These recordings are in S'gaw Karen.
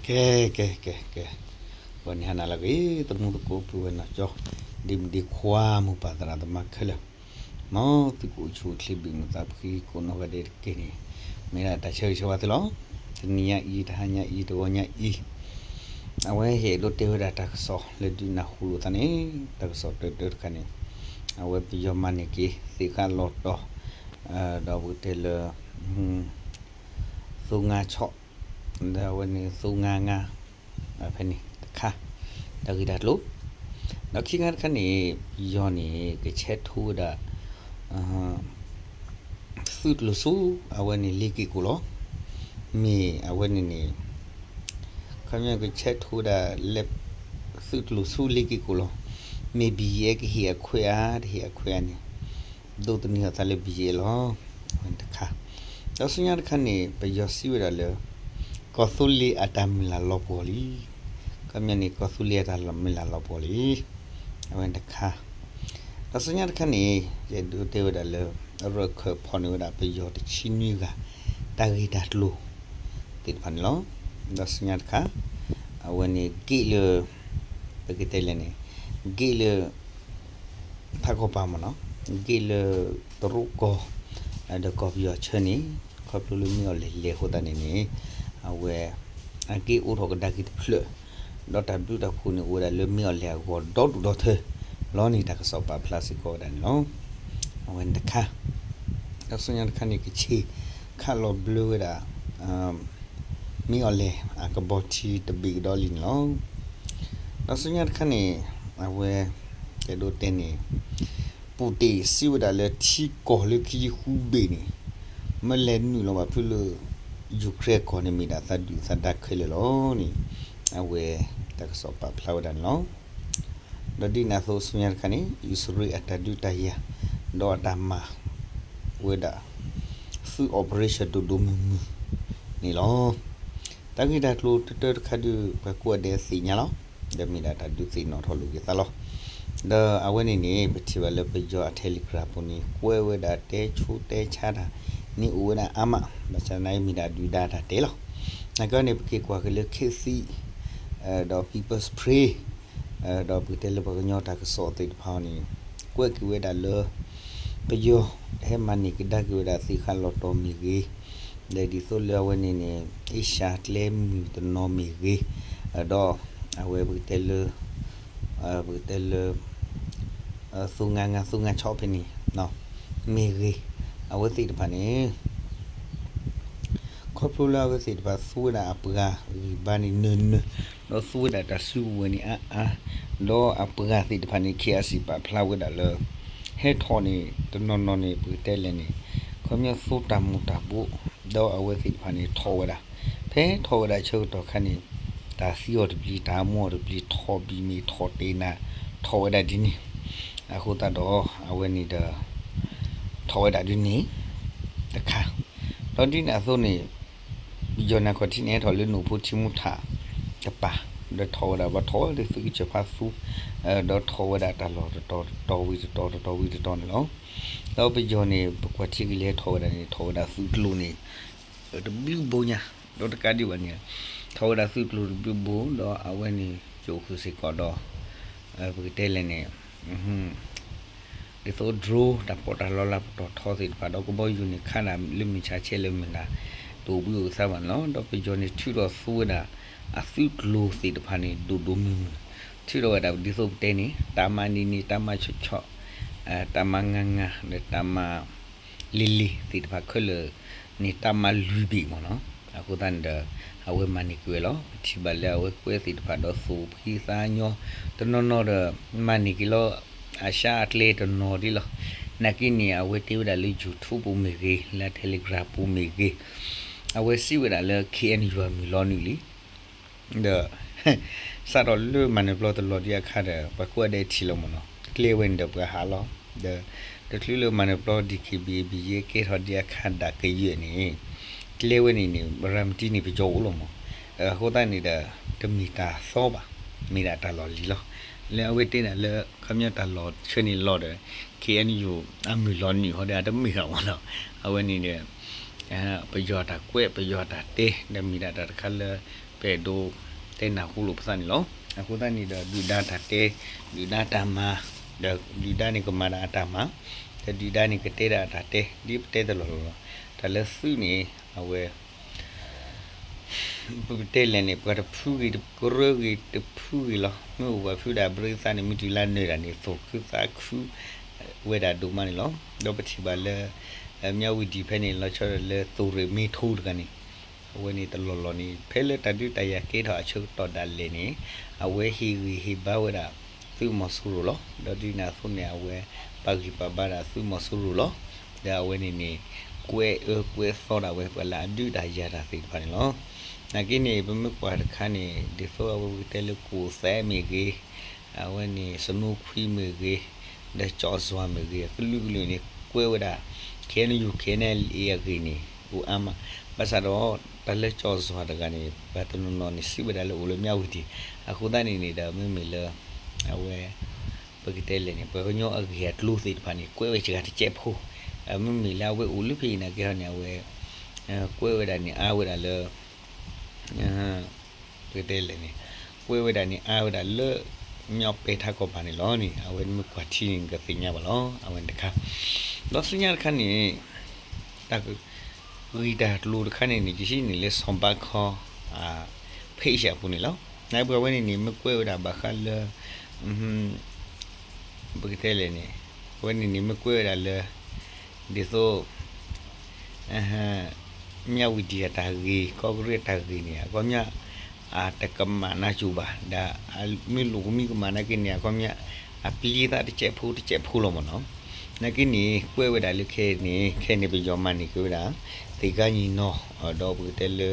ကဲ ကဲ ကဲ ကဲ, ဂီၤနံၤဟါနၤလၢအဂ့ၤ သမူသကိးပုၢ်ဝဲၢ်နီၢ်ကၠီ, ဒ့မုၣ်ဒ့ခွါ မိၢ်ပၢ်သရၣ်သမါခဲလၢာ်, မ်သုကအိၣ်ဆူၣ်အိၣ်ချ့ဘၣ်မုာ်သးဖှံကိးနီၢ်ဂၤဒဲးတက့ၢ်န့ၣ်, မ့ၢ်ဒၣ်တၢ်ဆၢဂ့ၤဆၢဝါသုလီၤ. တနံၤညါအံၤ တဟါညါအံၤ တဂီၤညါအံၤ, အဝဲဟဲဒိးတဲဝဲဒၣ်တၢ်ကစီၣ်လၢဒုးနၢ်ဟူလိာ်သးန့ၣ်, တၢ်ကစီၣ်တၢတၢတခါန့ၣ်, အဝဲပယီၤမၤန့ၢ်က့ၤ သ့ၣ်ဃးလီၤတီၤ, ဒီးပကတဲလၢ သိငါဆီၣ်, ဒီးအဝဲန့ၣ်သိငါငါ, ဖဲန့ၣ်တခါ, တၢ်ဂ့ၢ်တၢ်ကျိၤ, ဒီးခံခါတခါန့ၣ် ပယီၤန့ၣ် ကဆဲးထူဝဲဒၣ် သုးကျိၤဆူ အဝဲန့ၣ်လ့က့ၤကိၣ်လီၤ. မ့ၢ်အဝဲန့ၣ်န့ၣ် ခီပညီကဆဲးထူဝဲဒၣ်လၢ သုးကျိၤဆူလ့က့ၤကိၣ်လီၤ. မ့ၢ် ဘီၣ်ယဲၢ် ကဟ့ၣ်အခွဲးအါ တဟ့ၣ်အခွဲးအါန့ၣ် ဒိးသန့ၤအသးလၢ ဘီၣ်ယဲၢ် လီၤ. အဝဲန့ၣ်တခါ, ဒီးဆူညါတခါန့ၣ် ပယီၤစံးဝဲဒၣ်လၢ ကီၢ်သူလ့ၤအတၢ်မုၢ်လၢ်လီၤပှီၢ်လံ. ခီပညီန့ၣ် ကီၢ်သူလ့ၤအတၢ်မုၢ်လၢ်လီၤပှီၢ်လံ. အဝဲန့ၣ်တခါ, ဒီးဆူညါတခါန့ၣ် ယအဲၣ်ဒိးတဲဝဲဒၣ်လၢ ရၢၢ်ခၢၣ်ဖီၣ်န့ၢ်ဝဲဒၣ်ပယီၤတဆံနွံဂၤ တၢ်ဂ့ၢ်တၢ်ကျိၤသ့ၣ်တဖၣ်န့ၣ်လီၤ. ဒီးဆူညါတခါ, အဝဲန့ၣ်ဂ့ၢ်လၢ ပကတဲလဲၣ်န့ၣ်, ဂ့ၢ်လၢ ထးကီၢ်ပၤမ့ၢ်နီၤ, ဂ့ၢ်လၢတရူးကီၢ် ဒီးကီၢ်ပယီၤဆၢန့ၣ်, ခီဖျိလၢမ့ၢ်အီၤလဲၤလဲၤအဃိသတးန့ၣ်န့ၣ်, အဝဲ အဂ့ၢ်အိၣ်ထီၣ်ကဒါက့ၤတဖျၢၣ်, ဒီးတၢ်ဘျုးတၢ်ဖှိၣ်န့ၣ်အိၣ်ဝဲဒၣ်လၢမ့ၢ်အီၤလဲၤအဂီၢ်ဒီဒူၣ်ဒီထၢလီၤန့ၣ် တၢ်ကစီၣ်ပာ်ဖျါစ့ၢ်ကီးဝဲဒၣ်န့ၣ်လီၤ. အဝဲန့ၣ်တခါ, ဒီးဆူညါတခါန့ၣ် ကဆ့ၣ်ခးလီၤဘျၢဝဲဒၣ် မ့ၢ်အီၤလဲၤအကဘီထံတဘ့ၣ်ကဒီးလံန့ၣ်လီၤ. ဒီးဆူညါတခါန့ၣ် အဝဲ အဲၣ်ဒိးတဲန့ၣ် ပူၣ်တ့ၣ်စံးဝဲဒၣ်လၢထံကီၢ်လၢခံဃုဘ့ၣ်န့ၣ် မ့ၢ်လဲၤနုာ်လီၤဘၣ်ဖုလၢ ယူၤခရ့ၣ်ကီၢ်န့ၣ် မ့ၢ်ဒၣ်သးဒုၣ်သးဒါခဲလၢာ်လီၤန့ၣ် အဝဲတၢ်ကစီၣ်ပာ်ဖျါဝဲဒၣ်န့ၣ်လီၤ. ဒီးဒ်န့ၣ်အသိးဆူညါတခါန့ၣ် အံၣ်စရ့လးအတၢ်ဒုးတၢ်ယၤ ဒီးအတၢ်မၤဝဲဒၣ် သုး operation ဒိၣ်ဒိၣ်မုၢ်မုၢ်န့ၣ်လီၤ. တၢ်ဂ့ၢ်တၢ်ကျိၤတၢတၢတခါဒုး ပှၤကိးဂၤဒဲးသ့ၣ်ညါလီၤ. ဒီးမ့ၢ်ဒၣ်တၢ်ဒုးသ့ၣ်နီၣ်ထီၣ်လိာ်က့ၤသးလီၤ. ဒီးအဝဲန့ၣ်န့ၣ် ပထံၣ်ဘၣ်လၢပယီၤအ Telegram ပူၤန့ၣ် ကွဲးဝဲဒၣ်တဲဆူတဲဆါတၢ်န့ၣ်အိၣ်ဝဲဒၣ်အါမး, ဘၣ်ဆၣ်သနာ်က့မ့ၢ်ဒၣ်ဒုၣ်ဒါတၢ်တဲလီၤ. နာ်က့န့ၣ် ပက့ၤကွၢ်က့ၤလၢ ခေတ်သစ် ဒီး People's Spring ဒီးပကတဲလၢပှၤကညီတၢ်ကစီၣ်သ့ၣ်တဖၣ်န့ၣ် ကွဲးက့ၤဝဲဒၣ်လၢ ပယီၤဟဲမၤန့ၢ်ကဒါက့ၤဝဲဒၣ်သ့ၣ်ဃးလီၤတီၤမ့ၢ်ဂ့ၤ, ဒီးဒ်သိးလၢအဝဲန့ၣ်န့ၣ် အ့ရှၢၣ်ကျဲမုၢ်တနီၤမ့ၢ်ဂ့ၤ, ဒီးအဝဲပကတဲလၢ ပကတဲလၢ သိငါငါ သိငါဆီၣ်ဖဲန့ၣ် မ့ၢ်ဂ့ၤ, အဝဲသ့ၣ်တဖၣ်န့ၣ် ခီဖျိလၢအဝဲသ့ၣ်တဖၣ်သူဝဲဒၣ်အပှၤဂံၢ်ဘါန့ၣ်နၢၤနၢၤ, ဒီးသူဝဲဒၣ်တၢ်စုကဝဲၤန့ၣ်အါအါ, ဒီးအပှၤသ့ၣ်တဖၣ်န့ၣ် ခ့အစံၣ်ပာ်ဖျါဝဲဒၣ်လၢ ဟဲထီၣ်န့ၣ် တနီၤနီၤန့ၣ် ပကတဲလဲၣ်န့ၣ် ခီပညီသိတၢ်မူၤတၢ်ဘှီး, ဒီးအဝဲသ့ၣ်တဖၣ်န့ၣ်ထီၣ်ဝဲဒၣ်, ဖဲထီၣ်ဝဲဒၣ်ဆၢကတီၢ်ခါန့ၣ် တၢ်သံအီၤတပျံၤ တၢ်မူအီၤတပျံၤ ထီၣ်ဘံၣ်မ့ၢ်ထီၣ်တ့ၢ်နၤ ထီၣ်ဝဲဒၣ်ဒ်န့ၣ်, အဃိသတးဒီး အဝဲန့ၣ်ဒီး ထီၣ်ဝဲဒၣ်ဒ်န့ၣ် တခါ, ဒီးဒ်န့ၣ်အသိးန့ၣ် ပယီၤန့ၣ်ခီၣ်ထံးန့ၣ်ဟဲထီၣ်လၢနိၣ်ဖိထံမူထးတပၤ, ဒီးထီၣ်ဝဲဒၣ် ဘၣ်ထီၣ်ဝဲလၢသုးကစၢၢ်ဖးသူ, ဒီးထီၣ်ဝဲဒၣ်တၢ်လီၢ်တတီၤတတီၤဝံၤတတီၤတတီၤဝံၤတတီၤန့ၣ်လီၤ. ဒီးပယီၤန့ၣ် ပကွၢ်ထံက့ၤလၢဟဲထီၣ်ဝဲဒၣ်န့ၣ် ထီၣ်ဝဲဒၣ်သုးကျိၤန့ၣ် တဘျုးဘိညါ, ဒီးတကးဒံးဘၣ်န့ၣ် ထီၣ်ဝဲဒၣ်သုးကျိၤတဘျုးဘိ ဒီးအဝဲန့ၣ် ကၠိၣ်ဃုာ်စ့ၢ်ကီးဒီး ပကတဲလဲၣ်န့ၣ် ဒ်သိး drone တၢ်ပီးတၢ်လီလၢပတီၢ်ထီသ့ၣ်တဖၣ် ဒီးကဘီယူၤန့ၣ် ခးနၤလၢမုၢ်ဆါဆဲးလၢမုၢ်နၤ တအိၣ်ဘှံးအိၣ်သါဘၣ်န့ၣ်လီၤ. ဒီးပယီၤန့ၣ်ထုးထီၣ်သူဝဲဒၣ် အသုးကျိၤသ့ၣ်တဖၣ်န့ၣ် ဒိၣ်ဒိၣ်မုၢ်မုၢ်, ထုးထီၣ်ဝဲဒၣ်ဒ်သိးပတဲန့ၣ် တၢ်မၤနံၤနံၤ တၢ်မၤဆီၣ်ဆီၣ် တၢ်မၤငါငါ ဒီးတၢ်မၤ လ့လ့သ့ၣ်တဖၣ်ခဲလၢာ်န့ၣ် တၢ်မၤလွံၢ်ဘ့ၣ်မ့ၢ်နီၤ. အဃိသတးန့ၣ်ဒီး အဝဲမၤန့ၢ်က့ၤဝဲလီၤ. ပထံၣ်ဘၣ်လၢအဝဲကွဲးသ့ၣ်တဖၣ်ဒီးသိၣ်ဖှံသးညီ တနီၤနီၤဒီး မၤန့ၢ်က့ၤလီၤ အစှၤအကျဲတနီၤဒ်လီၤ. နာ်က့န့ၣ် အဝဲတဲဝဲဒၣ်လၢ YouTube ပူၤမ့ၢ်ဂ့ၤ, လၢ Telegram ပူၤမ့ၢ်ဂ့ၤ, အဝဲစံးဝဲဒၣ်လၢ ခ့ၣ်အဲၣ်ယူၣ် အမုၢ်လီၤနုာ်လံ ဒီး စးထီၣ်လၢမၤနၢၤပျီတလီၤဒံးအခါဒီး ပှၤကိးဂၤဒဲးထံၣ်လီၤမ့ၢ်နီၤ, ကျဲဝဲန့ၣ်ဒီးပှၤဟးလီၤ. ဒီး တချုးလၢမၤနၢၤပျီ DKBA ဘံၣ်ယဲၢ်ကဲထီၣ်ဒံးအခါဒၣ်ကယဲၢ်န့ၣ် ကျဲဝဲန့ၣ်န့ၣ် ရၤမတံန့ၣ်ပယီၤအိၣ်လီၤမ့ၢ်. အဃိသတးန့ၣ်ဒီး တမ့ၢ်တၢ်သီဘၣ်, မ့ၢ်ဒၣ်တၢ်လီၢ်လံၤလီၤ. လၢအဝဲတဲဒၣ်လၢ ခီပညီတၢ်လီၢ်ဆၢန့ၣ်လီၤဒီး ခ့ၣ်အဲၣ်ယူၣ် အမုၢ်လီၤနုာ်ဟီဒီး အတမ့ၢ်ဘၣ်မ့ၢ်နီၤ. အဝဲန့ၣ်ဒီး ပယီၤတၢ်ကွဲး ပယီၤတၢ်တဲ ဒီးမ့ၢ်ဒၣ်တၢ်တခါလၢ ပအဲၣ်ဒိးတဲနၢ်ဟူလိာ်ပသးန့ၣ်လီၤ. အဃိသတးန့ၣ်ဒီး ဒုၣ်ဒါတၢ်တဲ ဒုၣ်ဒါတၢ်မၤ ဒီးဒုၣ်ဒါန့ၣ်ကမၤဒၣ်အတၢ်မၤ ဒီးဒုၣ်ဒါန့ၣ်ကတဲဒၣ်အတၢ်တဲ ဒ်ပတဲတလီၢ်လီၢ်လီၤ. တၢ်လၢသုးန့ၣ် အဝဲ ပကတဲလဲၣ်န့ၣ် ပှၤတဖုဂ့ၤ တကရၢဂ့ၤ တဖုဂ့ၤလီၤ. မ့ၢ်အိၣ်ပှၤဖုဒၣ်ဘြ့သးန့ၣ် မ့ၢ်တုၤလၢနၢၤတၢ်န့ၣ် သူၣ်ခုသးခု ဝဲဒၣ်ဒိၣ်မးန့ၣ်လီၤ. ဒီးပထံၣ်ဘၣ်လၢ မၠၣ်ဝတံၣ်ဖဲန့ၣ် လီၤဆီဒၣ်လၢ သုးရ့ၣ်မ့ထိတဂၤန့ၣ် အဝဲန့ၣ်တလီၢ်လီၢ်န့ၣ် ဖဲလၢတၢ်ဒုးတၢ်ယၤကဲထီၣ်အဆၢကတီၢ်ဒၣ်လဲာ်န့ၣ် အဝဲဟ့ၣ်ဂံၢ်ဟ့ၣ်ဘါဝဲဒၣ် သုးမီၤစိရိၤလီၤ. ဒီးဒ်န့ၣ်အသိးန့ၣ် အဝဲပာ်ဂံၢ်ပာ်ဘါဒၣ်သုးမီၤစိရိၤလီၤ. ဒီးအဝဲန့ၣ်န့ၣ် ကွဲးအၢကွဲးသီဒၣ်ဝဲပှၤလၢအဒုးတၢ်ယၤတၢ်သ့ၣ်တဖၣ်န့ၣ်လီၤ. နာ်က့န့ၣ် ပမ့ၢ်ကွၢ်တခါန့ၣ် ဒ်သိးအဝဲပကတဲလၢကိၣ်သဲးမ့ၢ်ဂ့ၤ အဝဲန့ၣ် စနိခွံမ့ၢ်ဂ့ၤ ဒီးကၠီၣ်စွၤမ့ၢ်ဂ့ၤ အကလုာ်ကလုာ်န့ၣ် ကွဲးဝဲဒၣ် ခ့ၣ်အဲၣ်ယူၣ် ခ့ၣ်အဲၣ်အဲၣ်လ်အ့ အဂ့ၢ်န့ၣ် အိၣ်အါမး. ဘၣ်ဆၣ်ဒီး တၢ်လၢကၠီၣ်စွၤတဂၤန့ၣ် ပှၤတနီၤနီၤန့ၣ် စံးဝဲဒၣ်လၢအိၣ်လၢမၠၣ်ဝတံၣ် အဃိသတးန့ၣ်န့ၣ်ဒီး မ့မ့ၢ်လၢ အဝဲ ပကတဲလဲၣ်န့ၣ် ပှၤကညီအဂ့ၢ်အကျိၤသ့ၣ်တဖၣ်န့ၣ် ကွဲးဝဲစှၤတစဲးဖိ, မ့မ့ၢ်လၢအဝဲအိၣ်လၢဖဲအံၤနာ်က့ဟီန့ၣ် အဝဲ ကွဲးဝဲဒၣ်န့ၣ်အါဝဲဒၣ်လၢ ပကတဲလဲၣ်န့ၣ် ကွဲးဝဲဒၣ်န့ၣ်အါဝဲဒၣ်လၢ မၠၣ်ပဲထါကီၢ်ပၤန့ၣ်လီၤန့ၣ် အဝဲမ့ၢ်ကွၢ်ထံန့ၣ် နကသ့ၣ်ညါဘၣ်လီၤ. အဝဲန့ၣ်တခါ ဒီးဆူညါတခါန့ၣ် တၢ်ဂ့ၢ်တၢ်ကျိၤတခါန့ၣ်န့ၣ် ယဟံးန့ၢ်လၢ စီၤဘးခီ ဖဲအ့ၡၢၣ်အပူၤန့ၣ်လီၤ. နပှၤဝဲန့ၣ်န့ၣ် မ့ၢ်ကွဲးဝဲဒၣ်ဘၣ်ဃးလၢ ပကတဲလဲၣ်န့ၣ် အဝဲန့ၣ်န့ၣ် မ့ၢ်ကွဲးဝဲဒၣ်လၢ ဒ်သိး မၠၣ်ဝတံၣ်အတၢ်ဂ့ၢ် ကီၢ်ကရ့ၣ်အတၢ်ဂ့ၢ်န့ၣ် အခီပညီ အတကမၣ်နၢ်ကၠိၣ်ဘၣ် ဒီးမ့ၢ်လိာ်ကမံကမၣ်နာ်က့န့ၣ် အခီပညီ အပျံၤသးတစဲးဖိတစဲးဖိလီၤမ့ၢ်နီၤ. နာ်က့န့ၣ် ကွဲးဝဲဒၣ်လၢခဲအံၤန့ၣ် ခဲအံၤန့ၣ် ပယီၤမၤန့ၢ်က့ၤဝဲဒၣ် သ့ၣ်ကါညီနီၤ ဒီးပကတဲလၢ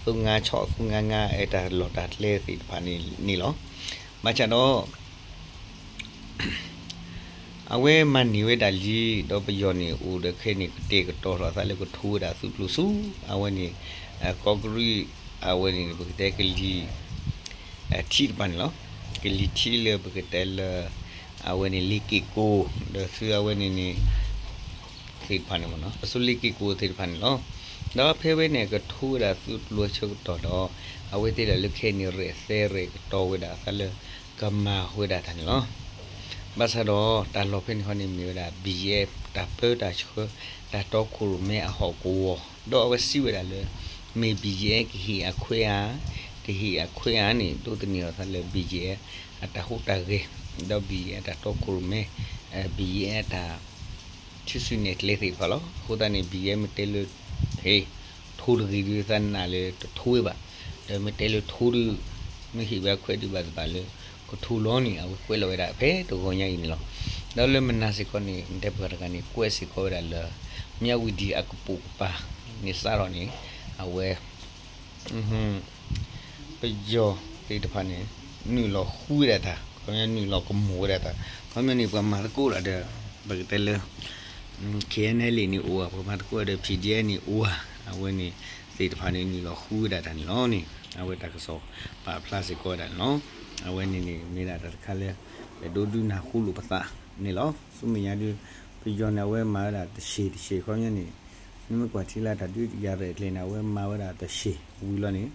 သုးငါဆီၣ် သုးငါငါ အဲၣ်တၢ်လီၢ်တၢ်ကျဲသ့ၣ်တဖၣ်န့ၣ်လီၤ. ဘၣ်ဆၣ်ဒီး အဝဲမၤန့ၢ်ဝဲဒၣ်လံ ဒီးပယီၤန့ၣ် အိၣ်ဒီးခဲအံၤန့ၣ် ကတဲာ်ကတီၤထီၣ်အသးလၢကထိဝဲဒၣ်သုးကျိၤဆူ အဝဲန့ၣ် ကီၢ်ကရံၣ် အဝဲန့ၣ် ပကတဲကလံၤထံးတဖၣ်န့ၣ်လီၤ. ကလံၤထံးလၢပကတဲလၢ အဝဲန့ၣ်လ့က့ၣ်ကိၤ ဒီးသုးအဝဲန့ၣ်န့ၣ် သ့ၣ်တဖၣ်န့ၣ်မ့ၢ်နီၤ ပစိၤလ့က့ၣ်ကိၤသ့ၣ်တဖၣ်န့ၣ်လီၤ. ဒီးဖဲဝဲန့ၣ် ကထိဝဲဒၣ်သုးကျိၤအဆၢကတီၢ်ဒီး အဝဲသ့ၣ်ဒၣ်လၢခဲအံၤန့ၣ် ရဲၣ်သဲရဲၣ်ကတီၤဝဲဒၣ်အသးလၢ ကမၤဝဲဒၣ်တၢ်န့ၣ်လီၤ. ဘၣ်ဆၣ်ဒီး တၢ်လီၢ်ဖဲန့ၣ်ဟီန့ၣ်မ့ၢ်ဝဲဒၣ် ဘံၣ်ယဲၢ် တၢ်ပၢတၢ်ဆှၢ တၢ်တီခိၣ်ရိၣ်မဲအဟီၣ်ကဝီၤ ဒီးအဝဲစံးဝဲဒၣ်လၢ မ့ၢ်ဘံၣ်ယဲၢ် ကဟ့ၣ်အခွဲးဧါ, တဟ့ၣ်အခွဲးဧါန့ၣ် ဒိးသန့ၤအသးလၢ ဘံၣ်ယဲၢ် အတၢ်ဟူးတၢ်ဂဲၤ ဒီးဘံၣ်ယဲၢ်အတၢ်တီခိၣ်ရိၣ်မဲ ဘံၣ်ယဲၢ်အတၢ် ထံၣ်စုနဲၣ်ကျဲသ့ၣ်တဖၣ်လီၤ. အဃိသတးန့ၣ် ဘံၣ်ယဲၢ်မ့ၢ်တဲလၢ ဟ့ၣ် ထိတဂ့ၤဒုးသးနာ်လၢတထိဝဲဘၣ်, ဒီးမ့ၢ်တဲလၢထိဒုး မ့ၢ်ဟ့ၣ်ဝဲအခွဲးဒုးဘၣ်သ့ၣ်တဖၣ်လၢ ကထိလီၤန့ၣ် အဝဲကွဲးလီၤဝဲဒၣ်ဖဲတဂီၤညါအံၤန့ၣ်လီၤ. ဒီးလၢမနၤစ့ၢ်ကီးန့ၣ် နတဲပှၤတဂၤန့ၣ် ကွဲးစ့ၢ်ကီးဝဲဒၣ်လၢ မၠၣ်ဝတံၣ်အကပိာ်ကပၤန့ၣ်စးထီၣ်န့ၣ် အဝဲ ပယီၤသ့ၣ်တဖၣ်န့ၣ် နုာ်လီၤဃုဝဲဒၣ်တၢ် ခီပညီနုာ်လီၤကမူၣ်ဝဲဒၣ်တၢ် ခီပညီန့ၣ် ပှၤမၤသကိးတၢ်ဒီး ပကတဲလၢ KNLA န့ၣ်အိၣ်ဧါ ပှၤမၤသကိးဒီး PDF န့ၣ်အိၣ်ဧါ အဝဲန့ၣ်သ့ၣ်တဖၣ်န့ၣ် နုာ်လီၤဃုဝဲဒၣ်တၢ်န့ၣ်လီၤန့ၣ် အဝဲတၢ်ကစီၣ်ပာ်ဖျါစ့ၢ်ကီးဝဲဒၣ်န့ၣ်လီၤ. အဝဲန့ၣ်န့ၣ် မ့ၢ်ဒၣ်တၢ်တခါလၢ ပအဲၣ်ဒိးဒုးနၢ်ဟူလိာ်ပသးန့ၣ်လီၤ. ဆူမဲာ်ညါဒုး ပယီၤန့ၣ် အဝဲမၤဝဲဒၣ်တဆံးတဆံး ခီပညီန့ၣ် နမ့ၢ်ကွၢ်ထံလၢတၢ်ဒုးတၢ်ယၤရဲၣ်ကျဲၤန့ၣ် အဝဲမၤဝဲဒၣ်တဆံးဝံၤလီၤန့ၣ်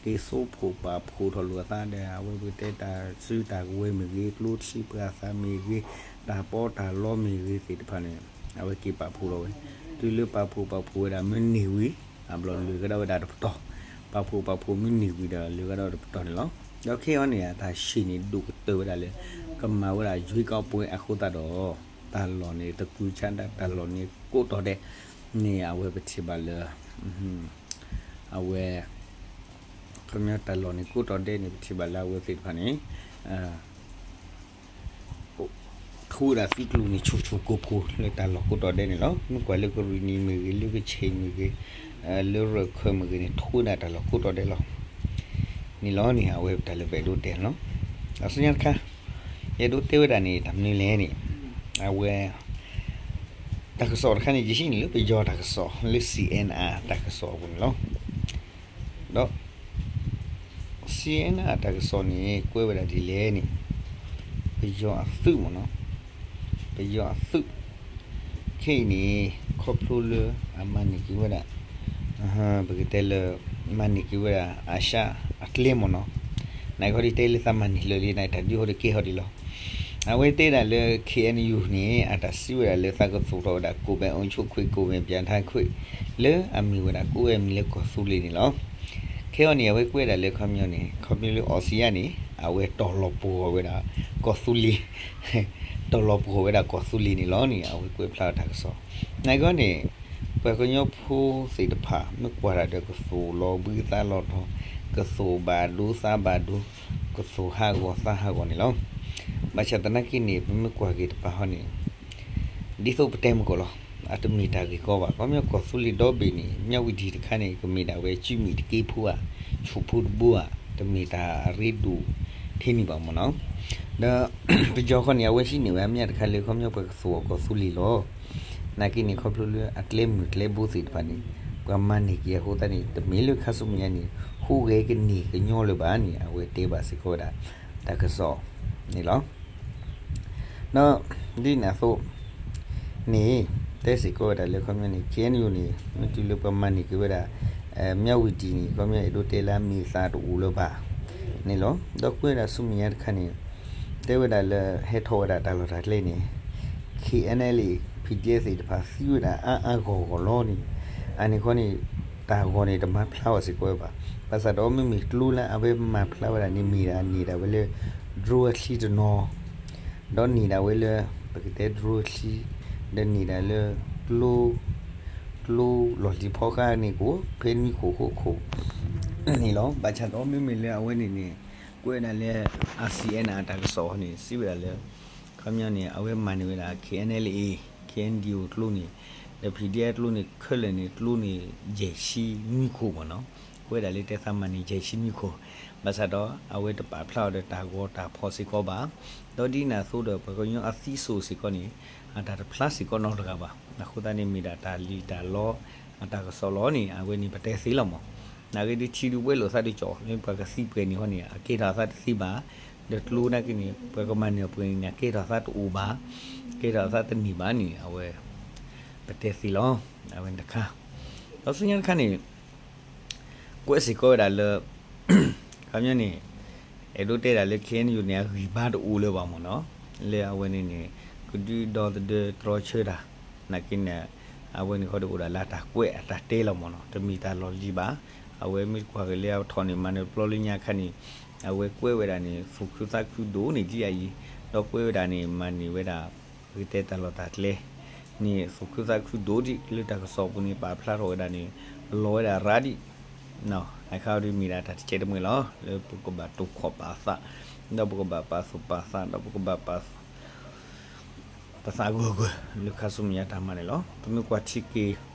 က့ၤသိဖိးပာ်ဖှိၣ်ထီၣ်လိာ်အသးဒီး အဝဲပကတဲတၢ်စုတၢ်ကဝဲၤမ့ၢ်ဂ့ၤ ကျိချံပှၤသးမ့ၢ်ဂ့ၤ တၢ်ပီးတၢ်လီမ့ၢ်ဂ့ၤသ့ၣ်တဖၣ်န့ၣ် အဝဲက့ၤပာ်ဖှိၣ်ထီၣ်ဝဲ တုၤလၢပာ်ဖှိၣ်ပာ်ဖှိၣ်ဝဲဒၣ်မ့ၢ်န့ၢ်ဝံၤ အဘျီလၢာ်ကဒီးဝဲဒၣ်တပတီၢ် ပာ်ဖှိၣ်ပာ်ဖှိၣ်မ့ၢ်န့ၢ်ဝံၤဒီးလၢာ်ကဒီးတပတီၢ်န့ၣ်လီၤ. ဒီးခဲအံၤန့ၣ် အတၢ်ဆံးန့ၣ်ဒိၣ်ကတၢၢ်ဝဲဒၣ်လၢ ကမၤဝဲဒၣ် ရွေးကောက်ပွဲ အဃိသတးဒီး တၢ်လီၢ်န့ၣ် တကုၤဆါဒၣ် တၢ်လီၢ်န့ၣ် ကိးတီၤဒဲးန့ၣ် အဝဲပထံၣ်ဘၣ်လၢ အဝဲ ခီပညီတၢ်လီၢ်န့ၣ် ကိးတီၤဒဲးန့ၣ် ပထံၣ်ဘၣ်လၢအဝဲသ့ၣ်တဖၣ်န့ၣ် ထိဝဲဒၣ်သုးကျိၤန့ၣ် ဆူၣ်ဆူၣ်ကိၢ်ကိၢ်လၢတၢ်လီၢ်ကိးတီၤဒဲးန့ၣ်လီၤ. မ့ၢ်ကွၢ်လၢကရံၣ်နံၤမ့ၢ်ဂ့ၤ လၢကဆ့ၣ်မ့ၢ်ဂ့ၤ လၢရၢၢ်ခၢၣ်မ့ၢ်ဂ့ၤန့ၣ် ထိဝဲဒၣ်တၢ်လီၢ်ကိးတီၤဒဲးလီၤ. န့ၣ်လီၤန့ၣ် အဝဲတၢ်လၢပအဲၣ်ဒိးတဲန့ၣ်လီၤ. အဆူညါတခါ ယအဲၣ်ဒိးတဲဝဲဒၣ်န့ၣ် တၢ်မနုၤလဲၣ်န့ၣ် အဝဲ တၢ်ကစီၣ်တခါန့ၣ် ယဟံးန့ၢ်လၢပယီၤတၢ်ကစီၣ် လၢ CNR တၢ်ကစီၣ်အပူၤန့ၣ်လီၤ. ဒီး CNR တၢ်ကစီၣ်န့ၣ် ကွဲးဝဲဒၣ်ဒ်လဲၣ်န့ၣ် ပယီၤအသုးမ့ၢ်နီၤ ပယီၤအသုး ခ ခဲအံၤန့ၣ် ခီဖျိလၢအမၤန့ၢ်က့ၤဝဲဒၣ် ပကတဲလၢ မၤန့ၢ်က့ၤဝဲဒၣ် အၤၡၣ်အကျဲမ့ၢ်နီၤ, နကီဒတလၢသးမၤန့ၢ်လၢာ်လံ နတၢ်ဒုးဟီဒီးကဲဟီဒံးလီၤ. အဝဲတဲဒၣ်လၢ ခ့ၣ်အဲၣ်ယူၣ်န့ၣ် အတၢ်စံးဝဲဒၣ်လၢသးကသူၣ်ထီၣ်ဝဲဒၣ် ကိုယ်ပိုင်အုပ်ချုပ်ခွင့် ကိုယ်ပိုင်ပြဋ္ဌာန်းခွင့် လၢအမ့ၢ်ဝဲဒၣ်ကိးဝဲအမံၤလၢကီၢ်သူလ့ၤန့ၣ်လီၤ. ခဲအံၤန့ၣ် အဝဲကွဲးဒၣ်လၢခီပညီန့ၣ် ခီပညီလၢအီစံယါန့ၣ် အဝဲတီၤလီၤပှီၢ်ဝဲဒၣ်ကီၢ်သူလ့ၤ တီၤလီၤပှီၢ်ဝဲဒၣ်ကီၢ်သူလ့ၤန့ၣ်လီၤန့ၣ် အဝဲကွဲးဖျါထီၣ်တၢ်ကစီၣ်. နကီန့ၣ် ပှၤကညီဖိသ့ၣ်တဖၣ် မ့ၢ်ကွၢ်တၢ်ဒီးကသူၣ်လီၤဘှံးသးလီၤတီၤ, ကသူၣ်ဘၣ်ဒိသးဘၣ်ဒိ, ကသူၣ်ဟးဂီၤသးဟးဂီၤန့ၣ်လီၤ. ဘၣ်ဆၣ်သနာ်က့န့ၣ် ပမ့ၢ်ကွၢ်က့ၤတပၤဟီန့ၣ် ဒ်သိးပတဲမုၢ်ကီၢ်လီၤ. အတမ့ၢ်တၢ်ဂ့ၢ်ကီဘၣ်. ခီပညီကီၢ်သူလ့ၤဒီဘ့ၣ်န့ၣ် မၠၣ်ဝတံၤတခါန့ၣ် ကမ့ၢ်ဒၣ်ဝဲ ကၠူမံၤတက့ဖိဧါ, ဆူးဖိတဘိဧါ, တမ့ၢ်တၢ်အရ့ဒိၣ်ထဲန့ၣ်ဘၣ်မ့ၢ်နီၤ. ဒီး ပယီၤခီန့ၣ် အဝဲဟံးန့ၢ်ဝဲအမၠၣ်တခါလၢ ခီပညီပှၤကသူၣ်အီၤကီၢ်သူလ့ၤလီၤ. နာ်က့န့ၣ် ခီဖျိလၢအကျဲမုၢ်ကျဲဘိသ့ၣ်တဖၣ်န့ၣ် ပှၤမၤန့ၢ်က့ၤအဃိသတးန့ၣ် တမ့ၢ်လၢခါဆူမဲာ်ညါန့ၣ် ဟူးဂဲၤကန့ၢ်ကညီလၢၤဘၣ်န့ၣ် အဝဲတဲဘၣ်စ့ၢ်ကီးဝဲဒၣ် တၢ်ကစီၣ်န့ၣ်လီၤ. ဒီး ဒ်န့ၣ်အသိးန့ၣ် တဲစ့ၢ်ကီးဝဲဒၣ်လၢခီပညီန့ၣ် ခ့ၣ်အဲၣ်ယူၣ်န့ၣ် မ့ၢ်တုၤလၢပှၤမၤန့ၢ်က့ၤဝဲဒၣ် မၠၣ်ဝတံၤန့ၣ် ခီပညီအဲၣ်ဒိးတဲလၢအမံၤအသးတအိၣ်လၢၤဘၣ်န့ၣ်လီၤ. ဒီးကွဲးဝဲဒၣ်ဆူမဲာ်ညါတခါန့ၣ် တဲဝဲဒၣ်လၢဟဲထီၣ်ဝဲဒၣ်တၢ်လီၢ်တၢ်ကျဲန့ၣ် ခ့ၣ်အဲၣ်အဲၣ်ယူၣ် ဖံၣ်ဒံၣ်အဲၣ်သ့ၣ်တဖၣ်သံဝဲဒၣ်အါအါဂီၢ်ဂီၢ်လီၤန့ၣ် အန့ၣ်ခီန့ၣ် တၢ်ဂီၤန့ၣ်တမၤဖျါအီၤစ့ၢ်ကီးဝဲဘၣ်. ဘၣ်ဆၣ်ဒီးမ့မ့ၢ်ကျိလၢအဝဲမၤဖျါဝဲဒၣ်န့ၣ် မ့ၢ်ဒၣ်န့ၢ်ဒၣ်ဝဲလၢ drone အချံတနီၤ ဒီးန့ၢ်ဒၣ်ဝဲလၢ ပကတဲ drone အချံ ဒီးန့ၢ်ဒၣ်လၢ ကျိ ကျိလီၢ်လံၤဖီဃါန့ၣ်ကအိၣ် ဖဲနွံခိၣ်ဃိးခိၣ်န့ၣ်လီၤ. ဘၣ်ဆၣ်ဒီးမ့မ့ၢ်လၢအဝဲန့ၣ်န့ၣ် ကွဲးဝဲဒၣ်လၢ အါစံအဲၣ်နၤ အတၢ်ကစီၣ်န့ၣ် စံးဝဲဒၣ်လၢ ခီပညီန့ၣ် အဝဲမၤန့ၢ်ဝဲဒၣ် ခ့ၣ်အဲၣ်အဲၣ်ယူၣ် ခ့ၣ်အဲၣ်ယူၣ်ကျိန့ၣ် ဒီး ဖံၣ်ဒံၣ်အဲၣ်ကျိန့ၣ် ခဲလၢာ်န့ၣ် ကျိန့ၣ် ယဲၢ်ဆံနွံခိၣ်မ့ၢ်နီၤ. ကွဲးဒၣ်လၢတဲသးမၤန့ၢ် ယဲၢ်ဆံနွံခိၣ် ဘၣ်ဆၣ်ဒီး အဝဲတပာ်ဖျါအီၤဒီးတၢ်ဂီၤတၢ်ဖီၣ်စ့ၢ်ကီးဘၣ်. ဒီးဒ်န့ၣ်အသိးဒီး ပှၤကညီအသံစိာ်စ့ၢ်ကီးန့ၣ် အတၢ်တဖျါစ့ၢ်ကီးနီတဂၤဘၣ်. အဃိသတးန့ၣ် မ့ၢ်ဒၣ်တၢ်လံၣ်တၢ်လီ အတၢ်ကစီၣ်လီၤန့ၣ် အဝဲန့ၣ်ပတဲသ့လီၤမး. နာ်က့ဒုးထံဒုးဝဲလိာ်သးဒုးကၠီၣ် မ့ၢ်ပှၤကသံပှဲၤန့ၣ်ဟီန့ၣ် အကဲထီၣ်အသးတသ့ဘၣ်. ဒီးကျိနာ်က့န့ၣ် ပှၤကမၤန့ၢ်အပှဲၤန့ၣ် အကဲထီၣ်အသးတအိၣ်ဘၣ်, ကဲထီၣ်အသးတန့ၢ်ဘၣ်န့ၣ် အဝဲ ပတဲသ့လီၤ. အဝဲန့ၣ်တခါ ဒီးဆူညါတခါန့ၣ် ကွဲးစ့ၢ်ကီးဝဲဒၣ်လၢ ခီပညီန့ၣ် အဲၣ်ဒိးတဲဒၣ်လၢ ခ့ၣ်အဲၣ်ယူၣ် န့ၣ် အဂံၢ်ဘါတအိၣ်လၢၤဘၣ်မ့ၢ်နီၤ. လၢအဝဲန့ၣ်န့ၣ် ကဒုးဒီသဒၢတြီဆၢတၢ် နာ်က့န့ၣ် အဝဲန့ၣ်ဃီဒီးအိၣ်ဒၣ်လၢအတၢ်ကွဲးအတၢ်တဲလီၤမ့ၢ်နီၤ. တမ့ၢ်တၢ်လီၢ်လံၤဘၣ်. အဝဲမ့ၢ်ကွၢ်က့ၤလၢအထီၣ်န့ၣ် မၤနၢၤပျီလၢညါခါန့ၣ် အဝဲကွဲးဝဲဒၣ်န့ၣ် သူၣ်ခုသးခုဒိၣ်န့ၢ်ဒ်အံၤ, ဒီးကွဲးဝဲဒၣ်န့ၣ် မၤန့ၢ်ဝဲဒၣ် ပကတဲတၢ်လီၢ်တၢ်ကျဲန့ၣ် သူၣ်ခုသးခုဒိၣ်ဒံး လၢတၢ်ကစီၣ်ပူၤန့ၣ် ပာ်ဖျါထီၣ်ဝဲဒၣ်န့ၣ် လီၤဝဲဒၣ်ရၤဒံး အခါဒ်မ့ၢ်ဒၣ်တၢ်တကဲတမှဲၤလီၤ လၢပကဘၣ်တိာ်ခီၣ်ပာ်သး ဒီးပကဘၣ်ပာ်သူၣ်ပာ်သး ဒီးပကဘၣ်ပာ် ပသးဂၢၢ်ဂၢၢ် လၢခါဆူမဲာ်ညါတၢ်မၤန့ၣ်လီၤ. ပမ့ၢ်ကွၢ်ထံက့ၤ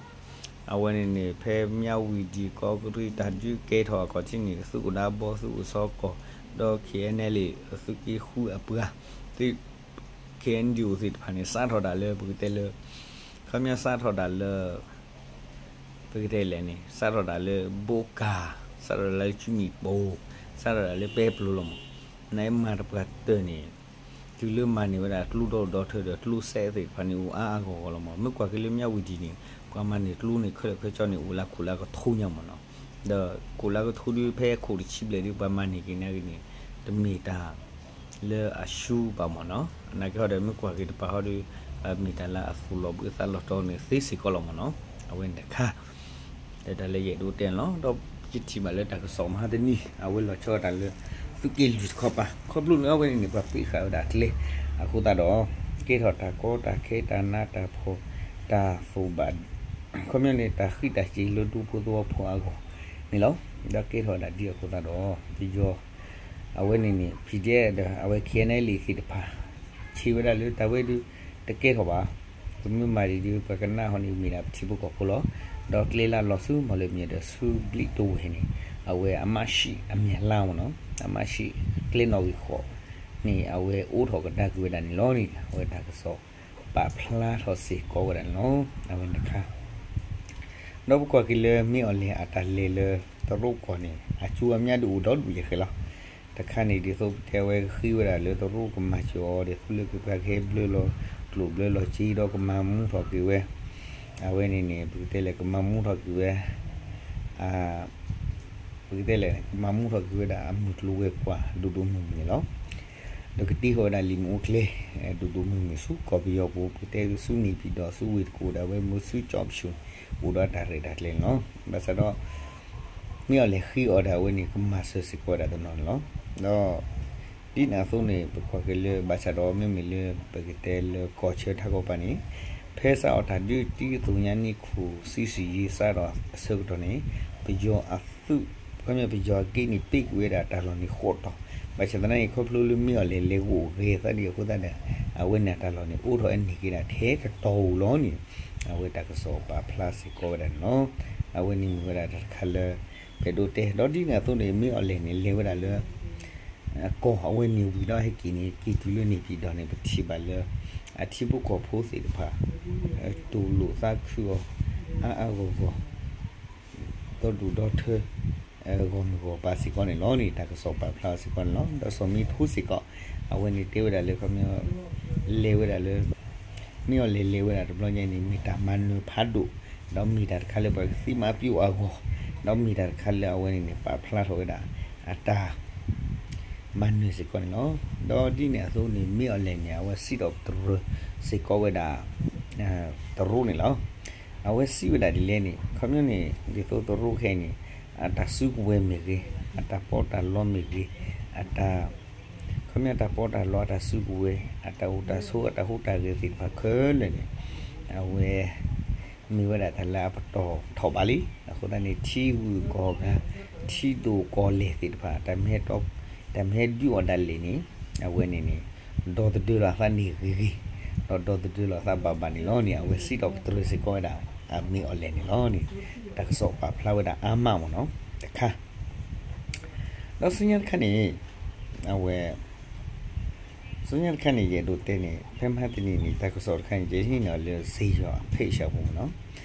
အဝဲန့ၣ်န့ၣ် ဖဲမၠၣ်ဝတံၤ ကီးကရံး တၢ်ဒုးကဲထီၣ်အခီၣ်ထံးန့ၣ် သုးခိၣ်ဒၢဘီ သုးခိၣ်စီကီၢ် ဒီး ခ့ၣ်အဲၣ်ယူၣ် သုးက့ဃုအပှၤ သုး ခ့ၣ်အဲၣ်ယူၣ်သ့ၣ်တဖၣ်န့ၣ် စးထီၣ်ဒၣ်လၢပကတဲလၢ ခီပညီစးထီၣ်ဒၣ်လၢ ပကတဲလဲၣ်န့ၣ် စးထီၣ်ဒၣ်လၢဘိကၢ်, စးထီၣ်ဒၣ်လၢကၠူမံၤပိၤ, စးထီၣ်ဒၣ်လၢပဲပျိၤလီၤမး. နမၤတပှၢ်တၢၢ်န့ၣ် တုၤလၢမၤန့ၢ်ဝဲဒၣ်ကျိဒီဒီထၢဒီးကျိစဲးသ့ၣ်တဖၣ်န့ၣ် အိၣ်အါအါဂီၢ်ဂီၢ်လီၤမး. မ့ၢ်ကွၢ်က့ၤလၢမၠၣ်ဝတံၤန့ၣ် ပှၤမၤန့ၢ်ကျိန့ၣ် ခဲလၢာ်ခဲဆ့န့ၣ် အိၣ်လၢခိၣ်လၢကထိညါမးနီၤ. ဒီးခိၣ်လၢကထိဒုး ဖဲခိၣ်တဆံဘျဲၣ်ဒုး ပှၤမၤန့ၢ်က့ၤန့ၣ်ဂ့ၤန့ၣ် တမ့ၢ်တၢ် လၢအရှုံးဘၣ်မးနီၤ. နာ်က့ဟီဒီး မ့ၢ်ကွၢ်က့ၤတပၤဟီဒီး မ့ၢ်တၢ်လၢအသူၣ်လီၤဘှံးသးလီၤတီၤန့ၣ်သ့စ့ၢ်ကီးလီၤမးနီၤ. အဝဲန့ၣ်တခါ တၢ်လၢယအဲၣ်ဒိးတဲန့ၣ်လီၤ. ဒီးယထံၣ်ဘၣ်လၢတၢ်ကစီၣ်မဟါတနံၤ အဝဲလီၤဆီဒၣ်တၢ်လၢ သုးက့လွံၢ်တခီပၤ ခီဖျိလၢအဝဲန့ၣ်န့ၣ် ပှၤပ့းဃာ်ဝဲဒၣ်ကျဲ အဃိသတးဒီး ကဲထီၣ်တၢ်ကီတၢ်ခဲတၢ်နးတၢ်ဖှီၣ် တၢ်သူၣ်ဘၣ် ခီပညီန့ၣ် တၢ်ဃံးတၢ်စ့ၤလၢဒူဖိသဝီဖိအဂီၢ်န့ၣ်လီၤ. ဒီးကဲထီၣ်ဝဲဒၣ်ဒ်အဃိသတးဒီး ပယီၤ အဝဲန့ၣ်န့ၣ် PDF ဒီးအဝဲ ခ့ၣ်အဲၣ်ယူၣ် သ့ၣ်တဖၣ် ဆံးဝဲဒၣ်လၢတၢ်ဝဲဒုး တကဲထီၣ်ဘၣ်. ပမ့ၢ်မၤဒံးဒုး ပှၤကနၣ်ဟီန့ၣ် မ့ၢ်ဒၣ်ပထံဖိကီၢ်ဖိလီၤ. ဒီးကျဲလၢလီၤဆူမီၢ်လမၠဲၣ်ဒီးဆူဘျံးတဝဲၢ်န့ၣ် အဝဲအမှတ်ရှစ် အမဲာ်လါမးနီၤ အမှတ်ရှစ် ကျဲနီၣ်ဂံၢ်ဃိးန့ၣ် အဝဲအိးထီၣ်ကဒါက့ၤဝဲဒၣ်န့ၣ်လီၤန့ၣ် အဝဲတၢ်ကစီၣ်ပာ်ဖျါထီၣ်စ့ၢ်ကီးဝဲဒၣ်န့ၣ်လီၤ. အဝဲန့ၣ်တခါ ဒီးပကွၢ်က့ၤလၢ မ့ၢ်အီၤလဲၣ် အတၢ်လဲၤလၢတရူးကီၢ်န့ၣ် အကျိၤအမြတ်ဒုးအိၣ်ဒီဒူၣ်ယဲၢ်ဃဲလီၤ. တခါန့ၣ် ဒ်သိးပတဲဝဲကဃ့ဝဲဒၣ်လၢတရူးကမၤစၢၤအီၤ ဒ်သိးလၢကပှၤကဟဲဘျၢလီၤ ကျိၤဘျၢလီၤက့ဒီးကမၤမူထီၣ်က့ၤဝဲ, အဝဲန့ၣ်န့ၣ် ပကတဲလဲၣ် ကမၤမူထီၣ်က့ၤဝဲ ပကတဲလဲၣ် ကမၤမူထီၣ်က့ၤဝဲဒၣ်အမုၢ်ကျိၤဝဲၤကွာ်ဒိၣ်ဒိၣ်မုၢ်မုၢ်န့ၣ်လီၤ. ဒီးကတ့ထီၣ်ဝဲဒၣ်လံာ်မ့ၣ်အူကျဲ ဒိၣ်ဒိၣ်မုၢ်မုၢ်ဆူကီၢ်ပယီၤပူၤ ပကတဲဆူန့ၣ်ပၠံၣ်ဒီးဆူဝ့ၢ်တကူၣ်ဒၣ်ဝဲ မ့ၢ်ဆူကၠီဖၠိၣ် အိၣ်ဒီးတၢ်ရဲၣ်တၢ်ကျဲၤန့ၣ်လီၤ. ဘၣ်ဆၣ်ဒီး မ့ၢ်အီၤလဲၤဃ့အီၤဒၣ်ဝဲန့ၣ် ကမၤစၢၤစ့ၢ်ကီးဝဲဒၣ်တနီၤန့ၣ်လီၤ. ဒီး ဒ်န့ၣ်အသိးန့ၣ် ပကွၢ်က့ၤလၢ ဘၣ်ဆၣ်ဒီးမ့မ့ၢ်လၢ ပကတဲလၢကီၢ်ဆၢထးခီပၤန့ၣ် ဖဲစးထီၣ်တၢ်ဒုးတံၤသ့ၣ်ညါနံၣ်ခိၣ် ဆံဆံယံၤစးထီၣ်အဆၢကတီၢ်န့ၣ် ပယီၤအသုး ခီပညီပယီၤအက့န့ၣ် ပ့ၢ်ကွံာ်ဝဲဒၣ်တၢ်လီၢ်န့ၣ်ဃိးတီၤ, ဘၣ်ဆၣ်သနာ်က့ ခီဖျိလၢမ့ၢ်အီၤလဲၤလဲၤဂိၢ်ဂဲၤသးဒ်အဃိသတးဒီး အဝဲန့ၣ်တၢ်လီၢ်န့ၣ် အိးထီၣ်အန့ၢ်က့ၤဒၣ်ထဲတတီၤဧိၤလီၤန့ၣ် အဝဲတၢ်ကစီၣ်ပာ်ဖျါစ့ၢ်ကီးဝဲဒၣ်န့ၣ်လီၤ. အဝဲန့ၣ်မ့ၢ်ဝဲဒၣ်တၢ်တခါလၢ ပအဲၣ်ဒိးတဲ ဒီးဒ်န့ၣ်အသိးန့ၣ် မ့ၢ်အီၤလဲၤန့ၣ် လဲၤဝဲဒၣ်လၢ ကီၢ်အဝဲန့ၣ်ဝံၤဒီးဟဲက့ၤန့ၣ် က့ၤတုၤလၢန့ၣ်ပၠံၣ်ဒီးန့ၣ် ပထံၣ်ဘၣ်လၢ အထံဖိကီၢ်ဖိသ့ၣ်တဖၣ် တူၢ်လိာ်သးခုအီၤ အါအါဂီၢ်ဂီၢ် ဒီဒူၣ်ဒီထၢ ဂီၢ်မုၢ်ဂီၢ်ပၤစ့ၢ်ကီးန့ၣ်လီၤန့ၣ် တၢ်ကစီၣ်ပာ်ဖျါအီၤစ့ၢ်ကီးန့ၣ်လီၤ. ဒီးစီၤမံထိစ့ၢ်ကီး အဝဲန့ၣ်တဲဝဲဒၣ်လၢ ခီပညီ လဲၤဝဲဒၣ်လၢ မ့ၢ်အီၤလဲၤလဲၤဝဲဒၣ်တဘျီညါန့ၣ် မ့ၢ်တၢ်မၤနၢၤဖးဒိၣ် ဒီးမ့ၢ်တၢ်တခါလၢပှၤကသံမၤပျိအဂီၢ် ဒီးမ့ၢ်တၢ်တခါလၢအဝဲန့ၣ်န့ၣ် ပာ်ဖျါထီၣ်ဝဲဒၣ် အတၢ် မၤနၢၤစ့ၢ်ကီးန့ၣ်လီၤ. ဒီးဒ်န့ၣ်အသိးန့ၣ် မ့ၢ်အီၤလဲၤန့ၣ် အဝဲစံးထီၣ်ပတြၢၤစ့ၢ်ကီးဝဲဒၣ် တရူးန့ၣ်လီၤ. အဝဲစံးဝဲဒၣ်ဒ်လဲၣ်န့ၣ် ခီပညီန့ၣ် ဒ်သိးတရူးခဲအံၤန့ၣ် အတၢ်စုကဝဲၤမ့ၢ်ဂ့ၤ အတၢ်ပီးတၢ်လီမ့ၢ်ဂ့ၤ အတၢ် ခီပညီတၢ်ပီးတၢ်လီ အတၢ်စုကဝဲၤ အတၢ်အိၣ်တၢ်ဆိး အတၢ်ဟူးတၢ်ဂဲၤသ့ၣ်တဖၣ်ခဲလၢာ်န့ၣ် အဝဲ မ့ၢ်ဝဲဒၣ်တၢ်လၢအပတီၢ်ထီၣ်ဘးလံ. အဃိသတးန့ၣ် ထံဂုၤကီၢ်ဂၤ ထံဒိၣ်ကီၢ်လဲၢ်သ့ၣ်တဖၣ် တၢ်မ့ၢ်ဟဲ တၢ်မ့ၢ်ဟဲဒုးအီၤဒၣ်လဲာ်န့ၣ် အဝဲန့ၣ်န့ၣ် ဒီသဒၢလီၤအသးန့ၣ်ဂ့ၤဂ့ၤ ဒီးဒီသဒၢလီၤအသးဘၣ်ဘၣ်န့ၣ်လီၤန့ၣ် အဝဲစံးထီၣ်ပတြၢၤစ့ၢ်ကီးဝဲဒၣ် အမ့ၢ်အီၤလဲၤန့ၣ်လီၤန့ၣ် တၢ်ကစီၣ်ပာ်ဖျါဝဲဒၣ်အါမးမ့ၢ်နီၤ တခါ ဒီးဆူညါတခါန့ၣ် အဝဲ ဆူညါတခါန့ၣ် ယအဲၣ်ဒိးတဲန့ၣ် ဖဲမဟါတနံၤန့ၣ် တၢ်ကစီၣ်တခါန့ၣ် ယဟံးန့ၢ်အီၤလၢ စ့ယီၤ အဖဲးရှးပူၤမ့ၢ်နီၤ.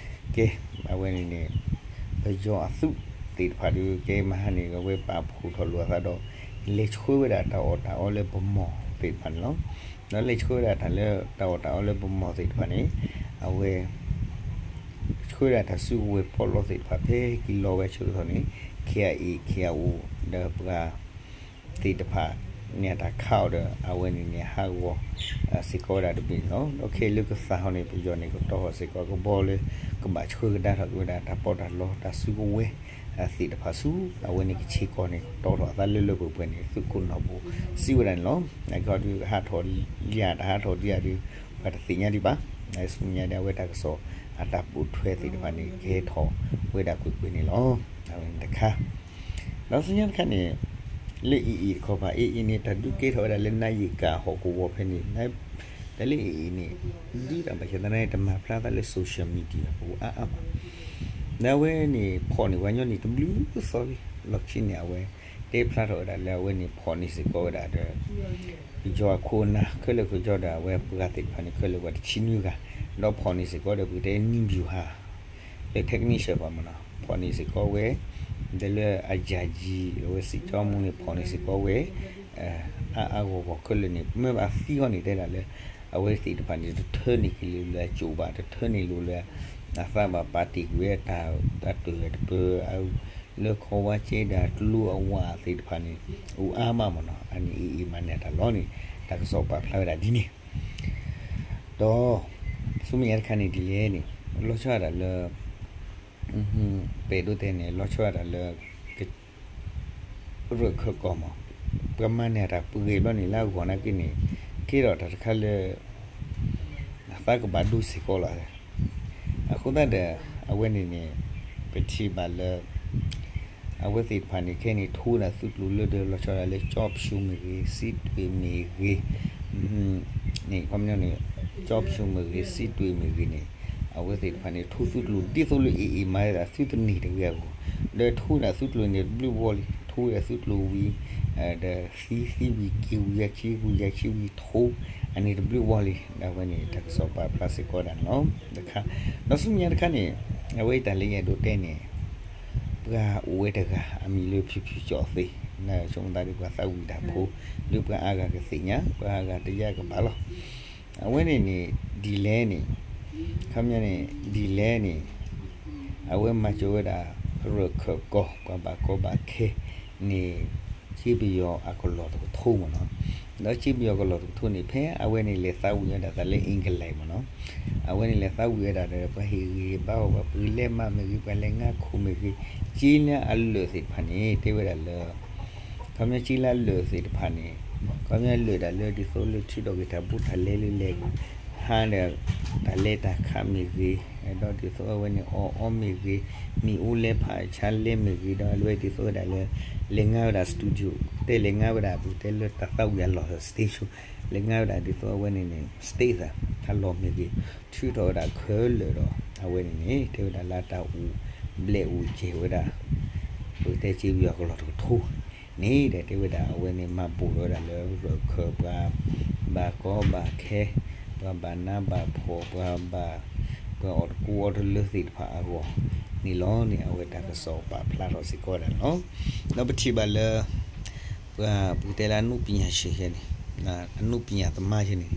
ကဲ အဝဲန့ၣ်န့ၣ် ပယီၤအသုးသ့ၣ်တဖၣ်ဒီး ကဲမဟါန့ၣ် အဝဲပာ်ဖှိၣ်ထီၣ်လိာ်အသးဒီး လဲၤဆှၢဝဲဒၣ်တၢ်အီၣ်တၢ်အီလၢပမီၢ်သ့ၣ်တဖၣ်န့ၣ်လီၤ. ဒီးလဲၤဆှၢဝဲဒၣ်တၢ်လၢတၢ်အီၣ်တၢ်အီလၢပမီၢ်သ့ၣ်တဖၣ်န့ၣ် အဝဲ ဆှၢဒၣ်တၢ်စုကဝဲၤပီးလီသ့ၣ်တဖၣ် ဖဲဟဲက့ၤလီၤဝဲဆၢကတီၢ်န့ၣ် ခ့ၣ်အ့ၣ် ခ့ၣ်အအိၣ် ဒီးပှၤ သ့ၣ်တဖၣ်န့ၣ် အတၢ်ခးအီၤဒီး အဝဲန့ၣ်န့ၣ် ဟးဂီၤ စ့ၢ်ကီးဝဲဒၣ်တဘ့ၣ်န့ၣ်လီၤ. ဒီးခဲအံၤလၢကသးဟီန့ၣ် ပယီၤန့ၣ် ကတီၤထီၣ်စ့ၢ်ကီးကဘီလၢ ကဘၣ်ဆှၢကဒါထီၣ်က့ၤဝဲဒၣ်တၢ်ပီးတၢ်လီတၢ်စုကဝဲၤ သ့ၣ်တဖၣ်ဆူ အဝဲန့ၣ်ကဆ့ကီၢ်န့ၣ် ကတီၤထီၣ်အသးလၢလၢပှဲၤပှဲၤန့ၣ် သုးခိၣ်နီၢ်ပူၤ စံးဝဲဒၣ်န့ၣ်လီၤ. အဂီၢ်ဒုးဟးထီၣ်လံ တဟးထီၣ်ဒံးဧါဒုး ပှၤတသ့ၣ်ညါဒံးဘၣ်. ဆူမဲာ်ညါဒ်အဝဲတၢ်ကစီၣ် အတၢ်ပိာ်ထွဲသ့ၣ်တဖၣ်န့ၣ် ကဟဲထီၣ်ဝဲဒၣ်ကွ့ၢ်ကွ့ၢ်န့ၣ်လီၤ. အဝဲန့ၣ်တခါ ဒီးဆူညါတခါန့ၣ် လၢအ့ၣ်အ့ၣ်တခီပၤ အ့ၣ်အ့ၣ်န့ၣ် တၢ်ဒုးကဲထီၣ်ဝဲဒၣ်လၢနါယံာ်ကၣ်ဟီၣ်ကဝီၤဖဲန့ၣ် တၢ်လၢအ့ၣ်အ့ၣ်န့ၣ် ဒုးတၢ်ဘၣ်ဆၣ်သနာ်က့ တမၤဖျါသးလၢ social media ပူၤအါအါဘၣ်. ဒီးအဝဲန့ၣ် ဖီၣ်န့ၢ်ပှၤညီန့ၣ် တဘျုးသီလံ လီၢ်ခံန့ၣ် အဝဲတဲဖျါထီၣ်ဝဲဒၣ်လၢအဝဲန့ၣ် ဖီၣ်န့ၢ်စ့ၢ်ကီးဝဲဒၣ်ဒီး ပယီၤအခိၣ်အနၢ်ခဲလၢာ်ခဲဆ့ဒီး အဝဲပှၤသ့ၣ်တဖၣ်န့ၣ် ခဲလၢာ်ပှၤတဆံနွံဂၤ ဒီးဖီၣ်န့ၢ်စ့ၢ်ကီးဒီး ပကတဲနံၣ်ဘျူၤဟၣ် လၢ technician ပှၤမ့ၢ်နီၤ ဖီၣ်န့ၢ်စ့ၢ်ကီးဝဲ ဒီးလၢအယၤယံၤ အဝဲစံးကၠီမူန့ၣ် ဖီၣ်န့ၢ်စ့ၢ်ကီးဝဲ အါအါဂီၢ်ဂီၢ်ခဲလၢာ်န့ၣ် မ့ၢ်ဘၣ်သံဃီန့ၣ် တဲဒၣ်လၢ အဝဲသ့ၣ်တဖၣ်န့ၣ် တထၢန့ၢ်က့ၤလၢၤလၢအကိာ်ဘၣ် တထၢန့ၢ်လၢၤလၢ အသးဘၣ်ပာ်တ့ၢ်ကွံာ်ဝဲ တၢ်တၢ်တၢၢ်တပၢၤ လၢခီဝါကဲဒီးကျိအဝးသ့ၣ်တဖၣ်န့ၣ် အိၣ်အါမးမ့ၢ်နီၤ အန့ၣ်အ့ၣ်အ့ၣ်မၤန့ၢ်တၢ်လီၤန့ၣ် တၢ်ကစီၣ်ပာ်ဖျါဝဲဒၣ်ဒ်န့ၣ် ဒီး ဆူမဲာ်ညါတခါန့ၣ်ဒ်လဲၣ်န့ၣ် လီၤဆီဒၣ်တၢ်လၢ ပအဲၣ်ဒိးတဲန့ၣ် လီၤဆီဒၣ်တၢ်လၢ ရၢၢ်ခၢၣ်ကီၢ်မး ပှၤမၤန့ၢ်တၢ်ပှဲၤဘျီန့ၣ် လၢအဂီၢ်နာ်က့န့ၣ် ကဲထီၣ်တၢ်တခါလၢ အသးကဘၣ်ဒိစ့ၢ်ကီးလီၤ. အဃိသတးဒီး အဝဲန့ၣ်န့ၣ် ပထံၣ်ဘၣ်လၢ အဝဲသ့ၣ်တဖၣ်န့ၣ် ခဲအံၤန့ၣ် ထိဝဲဒၣ်သုးကျိၤလၢဒီးလီၤဆီဒၣ်လၢ ကၠီဖၠိမ့ၢ်ဂ့ၤ စံးတွ့ၣ်မ့ၢ်ဂ့ၤ န့ၣ် ခီပညီန့ၣ် ကၠီဖၠိမ့ၢ်ဂ့ၤ စံးတွ့ၣ်မ့ၢ်ဂ့ၤန့ၣ် အဝဲသ့ၣ်တဖၣ်န့ၣ် ထိသုးကျိၤဒ်သိးလၢအ့ၣ်အ့ၣ်မၤဒၣ်သုတန့ၢ်တဂ့ၤအဂီၢ် ဒီးထိဝဲဒၣ်သုးကျိၤန့ၣ်တဘျုးဘီလံ ထိဝဲဒၣ်သုးကျိၤဝံၤ ဒီးသံသံဝံၤက့ၤဝံၤ ယၤခံဝံၤ ယၤခံဝံၤထိ အန့ၣ်တဘျုးဘီလံ ဒီးအဝဲန့ၣ် တၢ်ကစီၣ်ပာ်ဖျါစ့ၢ်ကီးဒၣ်န့ၣ်လီၤ. တခါ ဒီးဆူမဲာ်ညါတခါန့ၣ် အဝဲအံၤတၢ်လၢယအဲၣ်ဒိးတဲန့ၣ် ပှၤအိၣ်ဝဲတဂၤ အမံၤလၢဖျုးဖျုးကၠီၣ်သ့ နဆိကမိၣ်သးဒီးပှၤသးဝံၣ်တၢ်ဖိ ဒီးပှၤအါဂၤကသ့ၣ်ညါ ပှၤအါဂၤတယါကဘၣ်လီၤ. အဝဲန့ၣ်န့ၣ် ဒ်လဲၣ်န့ၣ်, ခီပညီန့ၣ် ဒ်လဲၣ်န့ၣ် အဝဲမၤစၢၤဝဲဒၣ် ရၢၢ်ခၢၣ်ကီၢ် ပှၤဘၣ်ကီဘၣ်ခဲန့ၣ် ကၠ့ပယီၤအကလီၢ်တကထိမ့ၢ်နီၤ. ဒီးကၠ့ပယီၤကလီၢ်တကထိန့ၣ် ဖဲအဝဲန့ၣ်လဲၤသးဝံၣ်ဝဲဒၣ်သးလၢ England မ့ၢ်နီၤ. အဝဲန့ၣ်လဲၤသးဝံၣ်ဝဲဒၣ်ဒီး ပှၤဟ့ၣ်ဂံၢ်ဟ့ၣ်ဘါအီၤ ပှၤပှ့ၤလဲမးမ့ၢ်ဂ့ၤ ပှၤလဲၤငါခိၣ်မ့ၢ်ဂ့ၤ, ကၠ့လၢအလၢာ်သ့ၣ်တဖၣ်န့ၣ် တဲဝဲဒၣ်လၢ ခီပညီကၠ့လၢအလၢာ်သ့ၣ်တဖၣ်န့ၣ် ခီပညီလၢာ်ဒၣ်လၢဒ်သိးလၢထုးထီၣ်က့ၤတၢ်ဘူးတၢ်လဲလၢလဲၤ ဟါဒီး တၢ်လဲတၢ်ခးမ့ၢ်ဂ့ၤ, ဒီးဒ်သိးအဝဲန့ၣ်အီၣ်အီမ့ၢ်ဂ့ၤ, မ့ၣ်အူလဲဖးဆါလဲမ့ၢ်ဂ့ၤ, ဒီးအဝဲဒ်သိးဝဲဒၣ်လၢ လဲၤငါဝဲဒၣ် studio တဲလဲၤငါဝဲဒၣ် ပကတဲလၢတၢ်သးဝံၣ်အလီၢ် station လဲၤငါဝဲဒၣ်ဒ်သိးအဝဲန့ၣ်န့ၣ် stage အလီၢ်မ့ၢ်ဂ့ၤ, ထုးထီၣ်ဝဲဒၣ်ခဲလၢာ်ဒီး အဝဲန့ၣ်န့ၣ် တဲဝဲဒၣ်လၢတၢ်အိၣ်ဘျဲၣ်အိၣ်စဲၤဝဲဒၣ် ပကတဲကၠ့ပယီၤကလီၢ်တကထိန့ၣ်ဒီး တဲဝဲဒၣ်အဝဲန့ၣ် မၤဘူးလီၤဝဲဒၣ်လၢရၢၢ်ခၢၣ်ပှၤ ဘၣ်ကီဘၣ်ခဲ ပှၤဘၣ်နးဘၣ်ဖှီၣ် ပှၤဘၣ် ပှၤအီၣ်တကူအီတလၢသ့ၣ်တဖၣ်အဂီၢ်န့ၣ်လီၤန့ၣ် အဝဲတၢ်ကစီၣ်ပာ်ဖျါထီၣ်စ့ၢ်ကီးဝဲဒၣ်န့ၣ်လီၤ. ဒီးပထံၣ်ဘၣ်လၢ ပှၤပကတဲလၢအနုပညာရှင်န့ၣ် အနုပညာသမားယဲန့ၣ်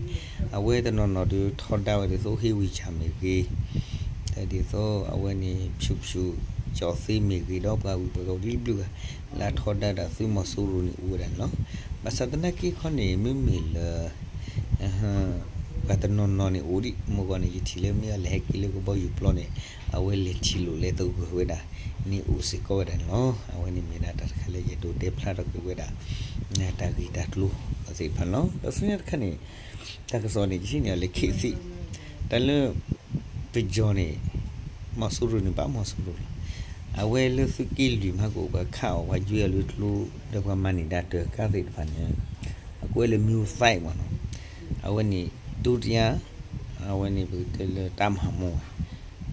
အဝဲတနီၤနီၤဒီးထီဒါဝဲဒ်သိး ဟ့ၣ်ဝံၣ်စၢ်မ့ၢ်ဂ့ၤ, ဒ်သိးအဝဲန့ၣ် ဖြူဖြူကၠီသ့မ့ၢ်ဂ့ၤ ဒီးပှၤဝံၣ်ပှၤဂီၢ်ဒ်တဘျုးဂၤ လၢအထီဒါဒၣ်သုးမီၤစိရိၤန့ၣ်အိၣ်ဝဲဒၣ်န့ၣ်လီၤ. ဘၣ်ဆၣ်သနာ်က့ခီန့ၣ် မ့မ့ၢ်လၢ ပှၤတနီၤနီၤန့ၣ်အိၣ်ဒံး မုၢ်ဂီၢ်န့ၣ် ယထံၣ်လၢမ့ၢ်အလဲၤဟဲက့ၤလၢကဘီယူၤပျီန့ၣ် အဝဲလဲၤထံၣ်လိာ်လဲၤသဂၢၢ်ဝဲဒၣ်န့ၣ်အိၣ်စ့ၢ်ကီးဝဲဒၣ်န့ၣ်လီၤ. အဝဲန့ၣ်မ့ၢ်ဒၣ်တၢ်တခါလၢယအဲၣ်ဒိးတဲဖျါထီၣ်က့ၤဝဲဒၣ် တၢ်ဂ့ၢ်တၢ်ကျိၤသ့ၣ်တဖၣ်န့ၣ်လီၤ. ဒီးဆူညါတခါန့ၣ် တၢ်ကစီၣ်န့ၣ် ယထံၣ်န့ၢ်အီၤလၢခံသ့ၣ် တၢ်လၢ ပယီၤန့ၣ် မီၤစိရိၤန့ၣ်ဘၣ်မီၤစိရိၤလီၤ. အဝဲလၢသုးက့လွံၢ်မးကအိၣ်ပှၤခးအီၤ ပှၤယွဲအီၤလၢကျိ ဒီးပှၤမၤန့ၢ်ဒၣ်တၢ်ကါသ့ၣ်တဖၣ်န့ၣ် အကွဲးလၢ မူသိုက် မ့ၢ်နီၤ. အဝဲန့ၣ် ဒုတိယ အဝဲန့ၣ်ပကတဲလၢ တပ်မဟာမှူး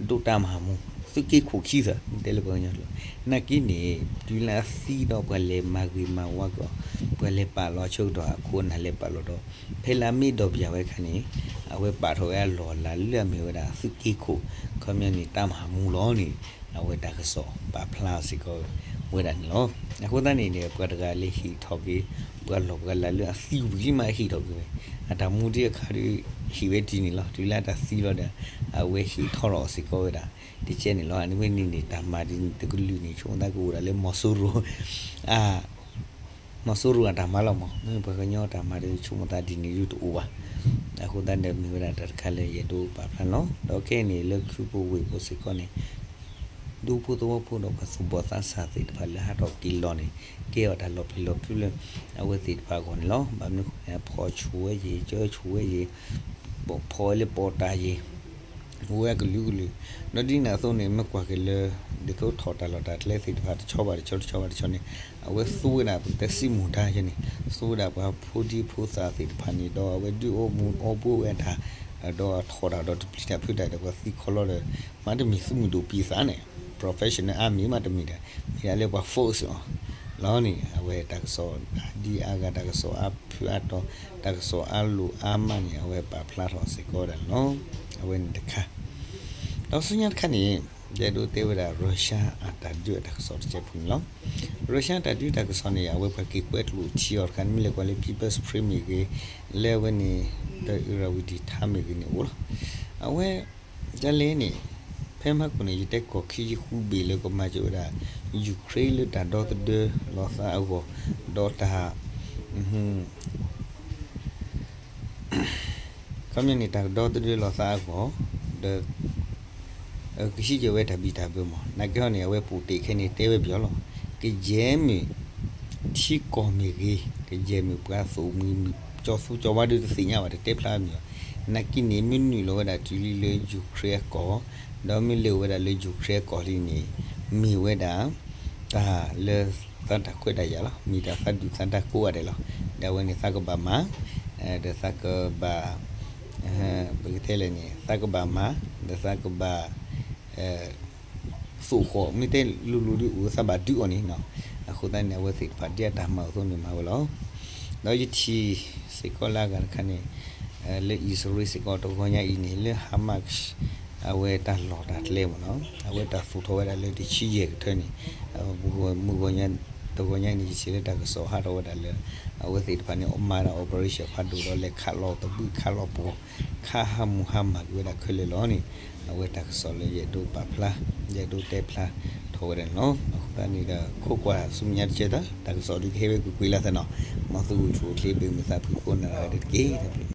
ဒုတပ်မဟာမှူး သုးက့ခိၣ်ခံသၢ တဲလၢပှၤကညီကျိာ် နာ်က့န့ၣ် တုၤလၢအသံဒီးပှၤလဲၤမၤဂ့ၤမၤဝါက့ၤအီၤ ပှၤလဲၤပာ်လီၤအဆၢကတီၢ်အခိၣ်အနၢ်လဲၤပာ်လီၤဒီး ဖဲလၢအမ့ၢ်ဒီးပယၤဝဲအခါန့ၣ် အဝဲပာ်ထီၣ်ဝဲအလီၢ်အလၤလၢအမ့ၢ်ဝဲဒၣ်သုးက့ခိၣ် ခီပညီန့ၣ် တပ်မဟာမှူးလီၤန့ၣ် အဝဲတၢ်ကစီၣ်ပာ်ဖျါစ့ၢ်ကီးဝဲဒၣ်န့ၣ်လီၤ. အဃိသတးန့ၣ်ဒီး ပှၤတဂၤလဲၤဟ့ၣ်ထီၣ်က့ၤ ပှၤလီၢ်ပှၤလၤလၢအသံဝံၤလံမးဟ့ၣ်ထီၣ်က့ၤဝဲ အတၢ်မူဒံးအခါဒီး ဟ့ၣ်ဝဲတုၤန့ၣ်လီၤ. တုၤလၢအတၢ်သံလီၤဒီး အဝဲဟ့ၣ်ထီၣ်လီၤစ့ၢ်ကီးဝဲဒၣ် တကဲန့ၣ်လီၤ. အန့ၣ်ဝဲန့ၣ်န့ၣ် တၢ်မၤဒ်န့ၣ်တကလုာ်န့ၣ် ဆိကမိၣ်သးကအိၣ်ဒၣ်လၢမီၤစိရိၤ အ မီၤစိရိၤအတၢ်မၤလီၤမး မ့ၢ်ပှၤကညီတၢ်မၤဒီး ဆိကမိၣ်သးဒ်န့ၣ်ဒုတအိၣ်ဘၣ်. အဃိသတးဒီးမ့ၢ်ဝဲဒၣ်တၢ်တခါလၢယအဲၣ်ဒိးပာ်ဖျါန့ၣ်လီၤ. ဒီးခဲအံၤန့ၣ် လၢခုပူၤဝ့ၢ်ပူၤစ့ၢ်ကီးန့ၣ် ဒူဖိသဝီဖိဒီးပှၤသူၣ်ဘီၣ်သးစၢ်သ့ၣ်တဖၣ်လၢဟးထီၣ်က့ၤလီၤန့ၣ် ကဲအီၤတၢ်လီၤပျံၤလီၤဖုးလၢ အဝဲသ့ၣ်တဖၣ်အဂီၢ်န့ၣ်လီၤ. ဘၣ်မနုၤအဃိန့ၣ် ဖီၣ်ဆူၣ်ဝဲယံၤ ကၢဆူၣ်ဝဲယံၤ ဖီၣ်ဝဲလၢပီးတၢ်ယံၤ အိၣ်ဝဲအကလုာ်ကလုာ် ဒီးဒ်န့ၣ်အသိးန့ၣ် မ့ၢ်ကွၢ်က့ၤလၢ ဒ်သိးထီၣ်တၢ်လီၢ်တၢ်ကျဲသ့ၣ်တဖၣ် တဆီဘၣ်တဆီ တဆီဘၣ်တဆီန့ၣ် အဝဲသူဝဲဒၣ်ပကတဲစံမူၤဒါယဲန့ၣ် သူဝဲဒၣ်ပှၤဖိဒံဖိသၣ်သ့ၣ်တဖၣ်န့ၣ် ဒီးအဝဲဒုးအိၣ်မူအိၣ်ဘှံးဝဲအတၢ် ဒီးထီၣ်တၢ်ဒီးတပျံၤတၢ်ဖုးတၢ်ဒီးပှၤသံခီလီၤဒီး မ့တမ့ၢ်သုးမုၢ်ဒိၣ်ပံသးန့ၣ် professional army မ့တမ့ၢ်ဒီး မ့ၢ်ဒၣ်လၢပှၤ force အီၤလီၤန့ၣ် အဝဲတၢ်ကစီၣ်အါဒံအါဂၤ တၢ်ကစီၣ်အါဖုအါတီၤ တၢ်ကစီၣ်အါလိာ်အါမးန့ၣ် အဝဲပာ်ဖျါထီၣ်စ့ၢ်ကီးဝဲဒၣ်န့ၣ်လီၤ. အဝဲန့ၣ်တခါ ဒီးဆူညါတခါန့ၣ် ယအဲၣ်ဒိးတဲဝဲဒၣ် Russia အတၢ်ဒုးအတၢ်ကစီၣ်တကဲးဖိန့ၣ်လီၤ. Russia အတၢ်ဒုးတၢ်ကစီၣ်န့ၣ် အဝဲပှၤက့ၤကွဲးကျိာ်ထံအီၤတခါန့ၣ် မ့ၢ်လဲၤကွၢ်လၢ People's Spring မ့ၢ်ဂ့ၤ လၢအဝဲန့ၣ် ဒီး Irrawaddy ထါမ့ၢ်ဂ့ၤန့ၣ်အိၣ်လီၤ. အဝဲ ဒ်လဲၣ်န့ၣ် ဖဲမဟါကိၣ်န့ၣ် ယတဲကီၢ်ခံယဃုဘ့ၣ်လၢကမၤစၢၤဝဲဒၣ် Ukraine လၢတၢ်ဒီသဒၢလီၤသးအဂီၢ် ဒီးတၢ် ခီပညီန့ၣ် တၢ်ကဒီသဒၢလီၤသးအဂီၢ် ဒီး ကဟံးက့ၤဝဲတၢ်ဘံၣ်တၢ်ဘၢမး နာ်က့ဟီန့ၣ် အဝဲပူၤတ့ၢ်ခဲန့ၣ်တဲဝဲပယီၤလီၤ. ကယဲၢ်မ့ၢ် ထံကီၢ်မ့ၢ်ဂ့ၤ ကယဲၢ်မ့ၢ်ပှၤသိၣ်မှံၤ ကၠီသူကၠီဝါဒုတသ့ၣ်ညါဘၣ် တတဲဖျါမံၤအီၤ နာ်က့န့ၣ် မ့ၢ်နုာ်လီၤဝဲဒၣ်တုၤလံလၢ Ukraine အကီၢ် ဒီးမ့ၢ်လဲၤဝဲဒၣ်လၢ Ukraine အကီၢ်လံန့ၣ် မ့ၢ်ဝဲဒၣ် တၢ်လၢသးတၢ်ခွဲးတၢ်ယာ်လီၤ. မ့ၢ်တၢ်သးဒုၣ်သးဒါကိးဂၤဒဲးလီၤ. ဒီးအဝဲန့ၣ်သးကဘၣ်မၤ ဒီးသးကဘၣ် ပကတဲလဲၣ်န့ၣ် သးကဘၣ်မၤ ဒီးသးကဘၣ် သိၣ်ဃီၣ် မ့ၢ်တဲလိၤလိၤဒုးအိၣ်သးဘၣ်ဒုးအီၤန့ၣ်နီၤ. အဃိသတးန့ၣ် အဝဲသ့ၣ်တဖၣ်ဒ်အတၢ်မၤအသိးန့ၣ်မၤဝဲလီၤ. ဒီးယထံၣ်စ့ၢ်ကီးလၢအဂၤတခါန့ၣ် လၢအံၣ်စရ့လးစ့ၢ်ကီးတဂီၤညါအံၤန့ၣ် လၢ Hamas အဝဲတၢ်လီၢ်တၢ်ကျဲမ့ၢ်နီၤ အဝဲတၢ်သူၣ်ထီၣ်ဝဲဒၣ်လၢတဆံယဲၢ်ကထၢန့ၣ် မုၢ်ဂီၤညါ တဂီၤညါအံၤန့ၣ် ယဆဲးလၢတၢ်ကစီၣ်ဟးထီၣ်ဝဲဒၣ်လၢ အဝဲသ့ၣ်တဖၣ်န့ၣ် မၤဒၣ် operation ဖးဒိၣ်ဒီး လဲၤခးလီၤသဘံၣ်ခးလီၤပှီၢ် ခးဟးမူဟးမၤကွံာ်ဝဲဒၣ်ခဲလၢာ်လီၤန့ၣ် အဝဲတၢ်ကစီၣ်လၢယအဲၣ်ဒိးပာ်ဖျါ ယအဲၣ်ဒိးတဲဖျါထီၣ်ဝဲဒၣ်န့ၣ်လီၤ. အဃိသတးန့ၣ်ဒီး ခိးကွၢ်ဆူမဲာ်ညါတကဲတၢ် တၢ်ကစီၣ်ဒုးကဟဲဝဲကွ့ၢ်ကွ့ၢ်လၢ်သနီၤ မ်သုအိၣ်ဆူၣ်အိၣ်ချ့ဘၣ်မုာ်သးဖှံကိးနံၤဒဲးတက့ၢ်.